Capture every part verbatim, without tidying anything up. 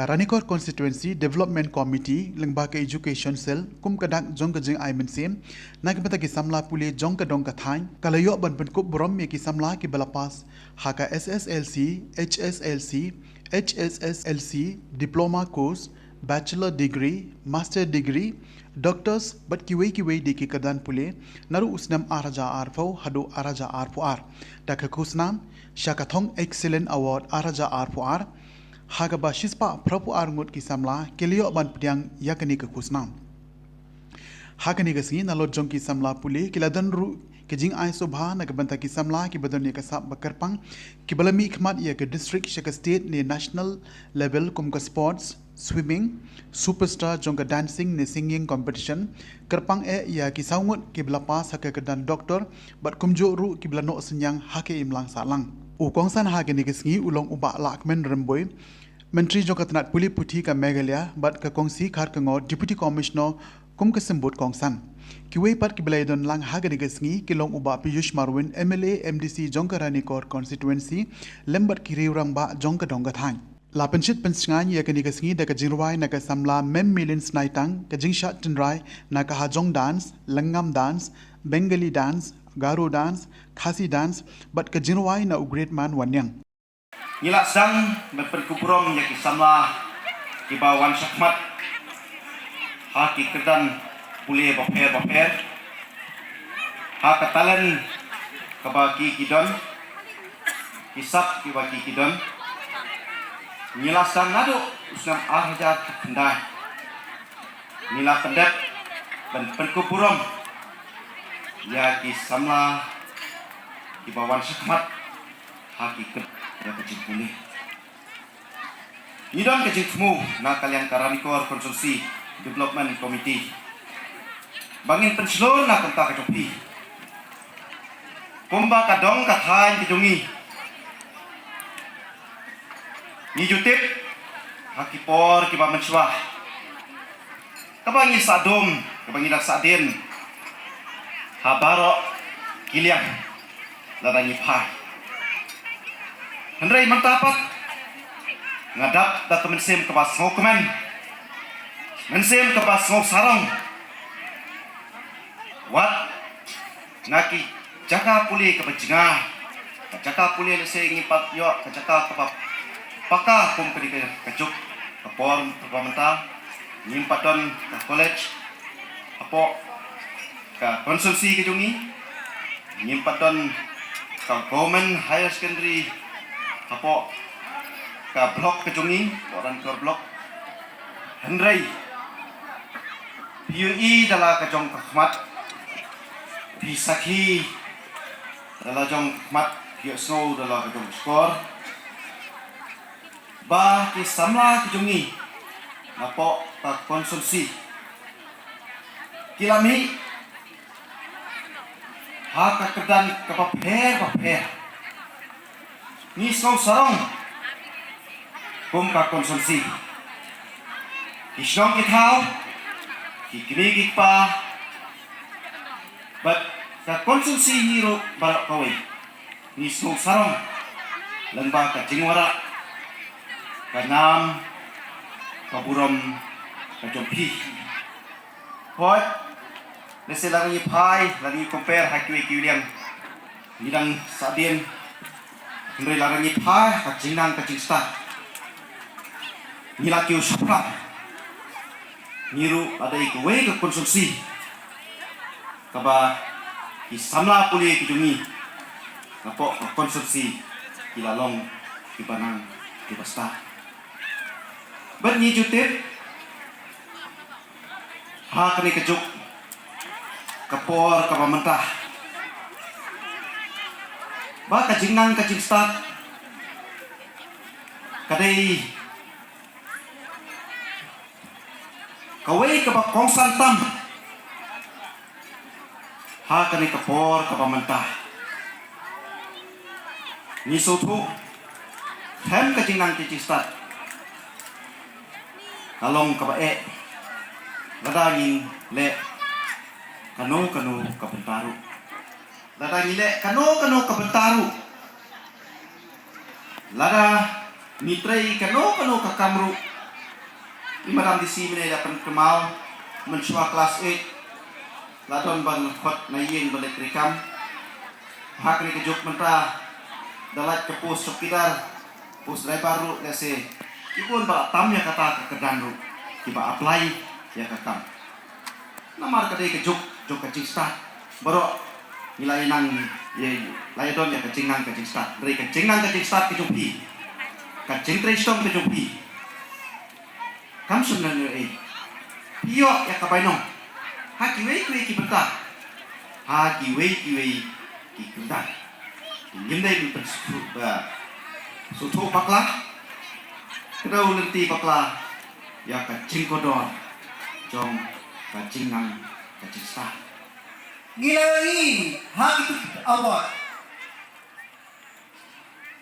Ka Ranikor Constituency Development Committee lyngba ka Education Cell kum ka dak jong ka jingai mynsiem na ka bynta ki samla pule jong ka dong ka thaiñ ka la ïoh ban pynkup burom ïa ki samla kiba la pass ha ka S S L C, H S L C, H S S L C, Diploma Course, Bachelor Degree, Master Degree, Doctors bad kiwei kiwei de ki kyrdan pule naduh u snem ar hajar arphew haduh ar hajar arphew ar da ka khusnam sha ka thong Excellent Award ar hajar arphew ar, ha kaba shispah phraphew ar ngut ki samla ki la ïoh ban pdiang ïa kane ka khusnam. Ha kane ka sngi nalor jong ki samla pule ki la don ruh ka jingai sngewbha na ka bynta ki samla kiba don ïa ka sap ba kyrpang kiba la mih khmat ïa ka district sha ka state ne national level kum ka sports, swimming, superstar jong ka dancing ne singing competition, kyrpang eh ïa ki saw ngut kiba la pass ha ka kyrdan doctor bad kumjuh ruh kiba la noh synñiang ha ka imlang sahlang. U kongsan ha kane ka sngi u long u Bah Lahkmen Rymbui, Myntri jong ka tnat pule puthi ka Meghalaya bad ka Kong C. Kharkongor, Deputy Commissioner kum ka symbud kongsan. Kiwei pat kiba la ïadon lang ha kane ka sngi ki long u Bah Piyush Marwin, M L A M D C jong ka Ranikor Constituency lem bad ki riew rangbah jong ka dong ka thaiñ. La pynshit pynsngain ïa kane ka sngi da ka jingrwai na ka samla Mem Milin Snaitang, ka jingshad tynrai na ka Hajong dance, Lyngngam dance, Bengali dance, Garo dance, Khasi dance bad ka jingrwai na u Great Man Wanniang. Ngi la sdang ban pynkup burom ïa ki samla kiba wan shakhmat ha ki kyrdan pule bapher bapher, ha ka talent kaba ki ki don, ki sap kiba ki ki don. Ngi la sdang naduh u snem ar hajar khyndai. Ngi la pyndep ban pynkup burom ïa ki samla kiba wan shakhmat ha ki kyrdan ïa ka jingpule. Ngi don ka jingthmu na ka liang ka Ranikor Constituency Development Committee ba ngin pynshlur na ka bynta ka jong phi. Kumba ka dong ka thaiñ ka jong ngi, ngi ju tip ha ki por kiba mynshuwa kaba ngi sah dum, kaba ngi dang sah dien ha baroh ki liang lada ngi phai. Hynrei mynta pat nga dap da ka mynsiem kaba sngewkmen, mynsiem kaba sngewsarong. Wat na ki jaka pule kaba jngai, ka jaka pule lehse ngim pat ïoh ka jaka kaba paka kum kane ka juk ka por kaba mynta. Ngim pat don ka college hapoh ka constituency ka jong ngi. Ngim pat don ka government higher secondary hapoh ka block ka jong ngi, hapoh Ranikor block. Hynrei phi ïohi da la ka jong ka khmat, phi sakhi da la jong ka khmat, phi ïohsngew da la ka jong ka shkor ba ki samla ki jong ngi napoh ka constituency ki la mih ha ka kyrdan kaba pher bapher. Ngi sngewsarong kum ka constituency, ki shnong ki thaw, ki kmie ki kpa bad ka constituency hi ruh baroh kawei. Ngi sngewsarong lyngba ka jingwanrah ka nam ka burom ka jong phi. Hooid, lehse lada ngi phai, lada ngi compare ha kiwei kiwei liang, ngi dang sah dien. Hynrei lada ngi phai ha ka jingnang ka jingstad, ngi la kiew shaphrang. Ngi ruh la dei kawei ka constituency kaba ki samla pule ki jong ngi napoh ka constituency ki la long kiba nang kiba stad. Bad ngi ju tip ha kane ka juk ka por kaba mynta ba ka jingnang ka jingstad ka dei kawei kaba kongsan tam ha kane ka por kaba mynta. Ngi sngewthuh, khlem ka jingnang ka jingstad ka long kaba eh lada ngin leh kano kano ka bynta ruh. Lada ngi leh kano kano ka bynta ruh, lada ngi trei kano kano ka kam ruh, I Madam D C mynne da pynkynmaw, mynshuwa klas eight la don ban khot na ïing ban leit treikam. Ha kane ka juk mynta da lait ka post chowkidar, post driver ruh, lehse ki bun ba la tam ïa kata ka kyrdan ruh, kiba apply ïa ka kam. Namar ka dei ka juk jong ka jingstad. Baroh ngi la ïa nang, ïa, la ïa don ïa ka jingnang ka jingstad. Hynrei ka jingnang ka jingstad ka jong phi, ka jingtrei shitom ka jong phi, kam shym nang ïoh ei. Phi ïoh ïa ka bainong ha kiwei kiwei ki bynta, ha kiwei kiwei ki kyrdan. Ngim dei ban pynsngewthuh ba, sngewthuh bakla, kdew lynti bakla ïa ka jingkordor jong ka jingnang ka jingstad. Ngi la ïohi ha kitu ki award,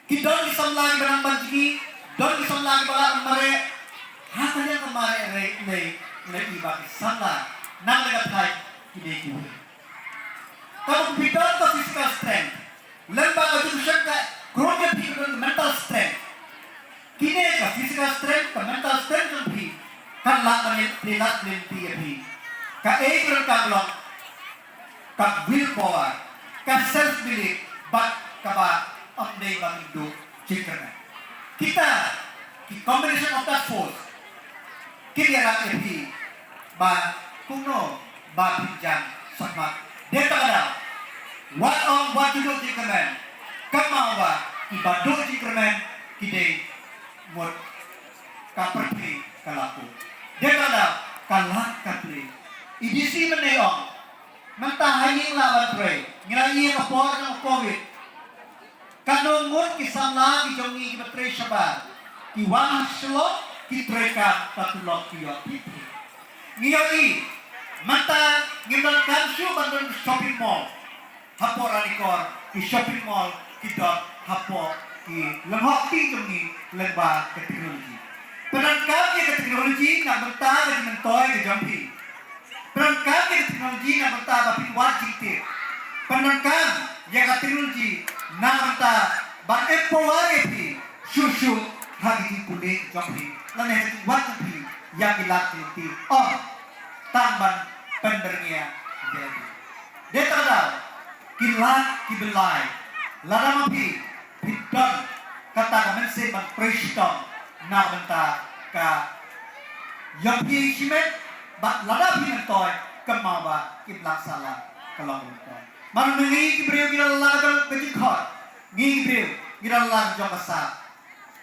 ki don ki samla kiba nang ban jngi, don ki samla kiba lah ban mareh. Ha ka liang ka mareh, hynrei, hynrei, hynrei i ba ki samla nang leh ka thait ki dei kiwei. Kaba phi don ka physical strength, lem bad ka jingshakri, krum ïa phi ka don ka mental strength. Kine ka physical strength, ka mental strength jong phi kan lah ban pynlait lynti ïa phi. Kaei kaba donkam long ka willpower, ka self belief, bad kaba ym dei ban duh jingkyrmen. Kita ki combination of that force kin ïarap ïa phi ba kumno ba phin jan shakhmat. Dei ta ka daw, wat ong wat ju duh jingkyrmen, kynmaw ba kiba duh jingkyrmen ki dei mut ka pyrthei ka la pur. Dei ta ka daw, ka lad ka plie. I D C mynne ong, mynta ha ïing lah ban trei, ngi la ïohi ha ka por jong ka covid. Katno ngut ki samla ki jong ngi kiba trei shabar, ki wan ha Shillong, ki trei kam ka tulop ki ïoh. Ngi ïohi mynta ngim donkam shuh ban don shopping mall hapoh Ranikor, ki shopping mall ki don hapoh ki lynghongtieng jong ngi lyngba ka technology. Pyndonkam ïa ka technology na ka bynta ka jingmyntoi ka jong phi. Pyndonkam ïa ka technology na ka bynta ba phin wad jingtip. Pyndonkam ïa ka technology na ka bynta ban empower ïa phi shuh shuh ha ka jingpule jong phi lane ha ka jingwad jong phi ïa ki lad ki lynti, ym tang ban pynbyrngia ïa phi. Dei ta ka daw, ki lad ki byllai, lada ma phi phi don kata ka mynsiem ban trei shitom na ka bynta ka ïong phi shimet, bad lada phi myntoi, kynmaw ba kim lah sahlak ka long myntoi. Namar ngi ki briew ngi don la ka jong ka jingkhot, ngi ki briew ngi don la ka jong ka sap.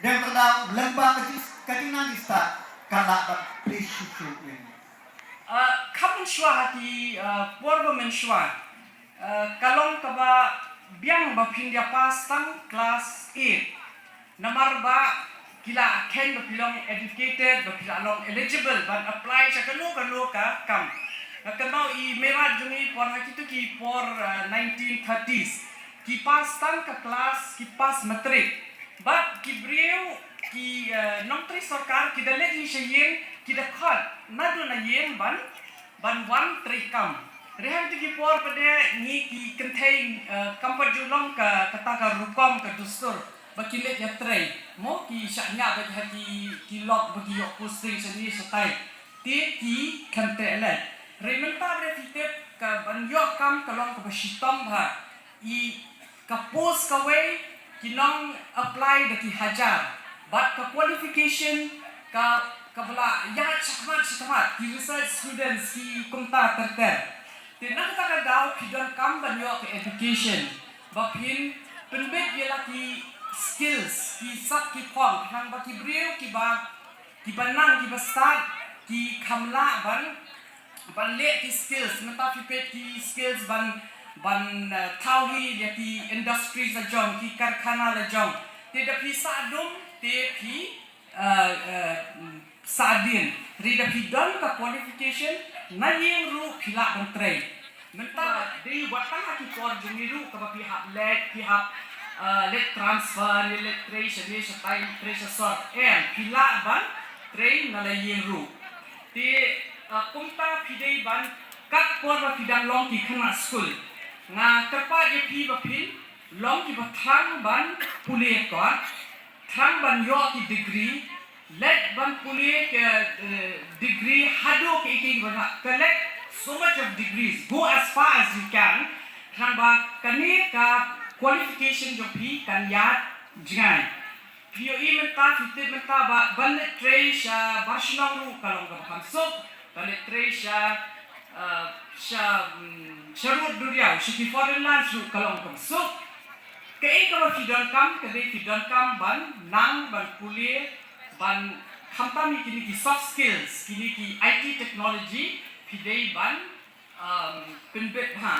Dei ta ka daw, lyngba ka jing, ka jingnang jingstad ka lah ban plie shuh shuh ïa ngi. Ah, kham mynshuwa ha ki, ah, por ba mynshuwa. Eh, ka long kaba biang ba phin ïa pass tang klas eight. Namar ba ki la kheiñ ba phi long educated, ba phi la long eligible ban apply sha kano kano ka kam. Nga kynmaw i meiwad jong ngi por ha kito ki por, eh, nineteen thirties. Ki pass tang ka klas, ki pass matric. Bad ki briew, ki, eh, nongtrei sorkar, ki da leit hi sha ïing, ki da khot naduh na ïing ban ban wan trei kam. Hynrei ha kito ki por pat de ngi ki kynthei, eh, kam pat ju long ka, kata ka rukom ka dustur ba ki leit ïatrei. Mo ki shah ñiah beit ha ki, ki lok ba ki ïoh posting shane shatai. Te ki kynthei leit. Hynrei mynta pat de phi tip ka ban ïoh kam ka long kaba shitom bha. I ka post kawei ki nong apply da ki hajar. Bad ka qualification ka, kaba la ïaid shakhmat shakhmat, ki research students, ki kumta ter ter. Te na kata ka daw phi donkam ban ïoh ka education ba phin pynbeit ïa la ki skills, ki sap ki phong, khnang ba ki briew kiba, kiba nang, kiba stad, ki kham lah ban ban leh ki skills, mynta phi peit ki skills ban, ban, eh, thaw hi ïa ki industries la jong, ki karkhana la jong. Te da phi sah dum, te phi, eh, eh, sah dien. Hynrei da phi don ka qualification, na ïing ruh phi lah ban trei. Mynta dei wat tang ha ki por jong ngi ruh kaba phi hap leit, phi hap, eh, leit transfer, leit trei shane shatai, trei sha sor. Em, phi lah ban trei na la ïing ruh. Te, ah, kumta phi dei ban, kat por ba phi dang long ki khynnah skul, nga kyrpad ïa phi ba phin long kiba thrang ban pule kot, thrang ban ïoh ki degree, Leit ban pule ka, eh, degree haduh ka ïing ba nga collect so much of degrees, go as far as you can. Khnang ba kane ka qualification jong phi kan ïaid jngai. Phi ïohi mynta, phi tip mynta ba ban leit trei sha bar shnong ruh ka long kaba kham suk, ban leit trei sha, eh, sha, mm, sha rud duriaw, sha ki foreign lands ruh ka long kaba suk. Kaei kaba phi donkam, ka dei phi donkam ban nang ban pule, ban khamtam ïa kine ki soft skills, kine ki I T technology, phi dei ban, um, pynbeit bha.